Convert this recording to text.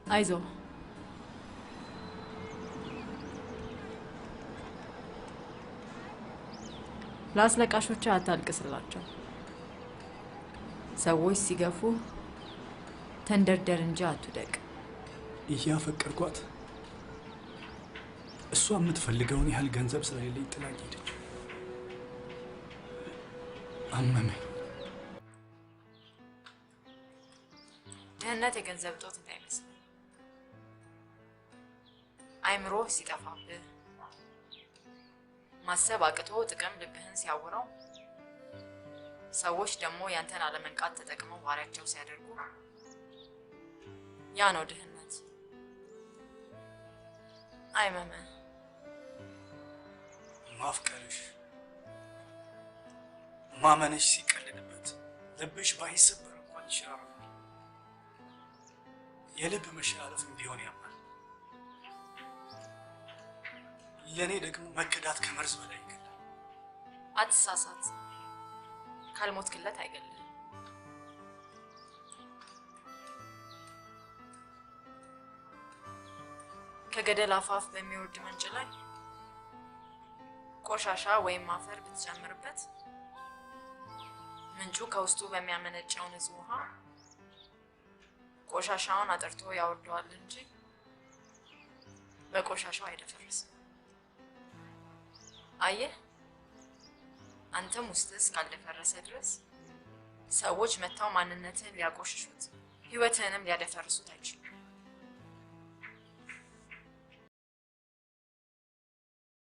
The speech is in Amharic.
አይዞህ። ለአስለቃሾች አታልቅስላቸው። ሰዎች ሲገፉ ተንደርደር እንጂ አትውደቅ። እያፈቀርኳት እሷ የምትፈልገውን ያህል ገንዘብ ስለሌለኝ ጥላኝ ሄደች። አመመኝ። ድህነት የገንዘብ እጦት እንዳይመስል። አይምሮህ ሲጠፋብህ፣ ማሰብ አቅቶ ጥቅም ልብህን ሲያውረው፣ ሰዎች ደግሞ ያንተን አለመንቃት ተጠቅመው ባሪያቸው ሲያደርጉ፣ ያ ነው ድህነት። አይመመህ። ማፍቀርሽ ማመንሽ ሲቀልድበት ልብሽ ባይሰበር እንኳን ይሸራረፋል። የልብ መሸራረፍም ቢሆን ያማል። ለእኔ ደግሞ መከዳት ከመርዝ በላይ ይገላል። አትሳሳት። ካልሞትክለት አይገልህም። ከገደል አፋፍ በሚወርድ ምንጭ ላይ ቆሻሻ ወይም አፈር ብትጨምርበት ምንጩ ከውስጡ በሚያመነጨው ንጹህ ውሃ ቆሻሻውን አጥርቶ ያወርደዋል እንጂ በቆሻሻው አይደፈርስም። አየህ፣ አንተም ውስጥህ እስካልደፈረሰ ድረስ ሰዎች መጥተው ማንነትህን ሊያቆሽሹት ህይወትህንም ሊያደፈርሱት አይችሉም።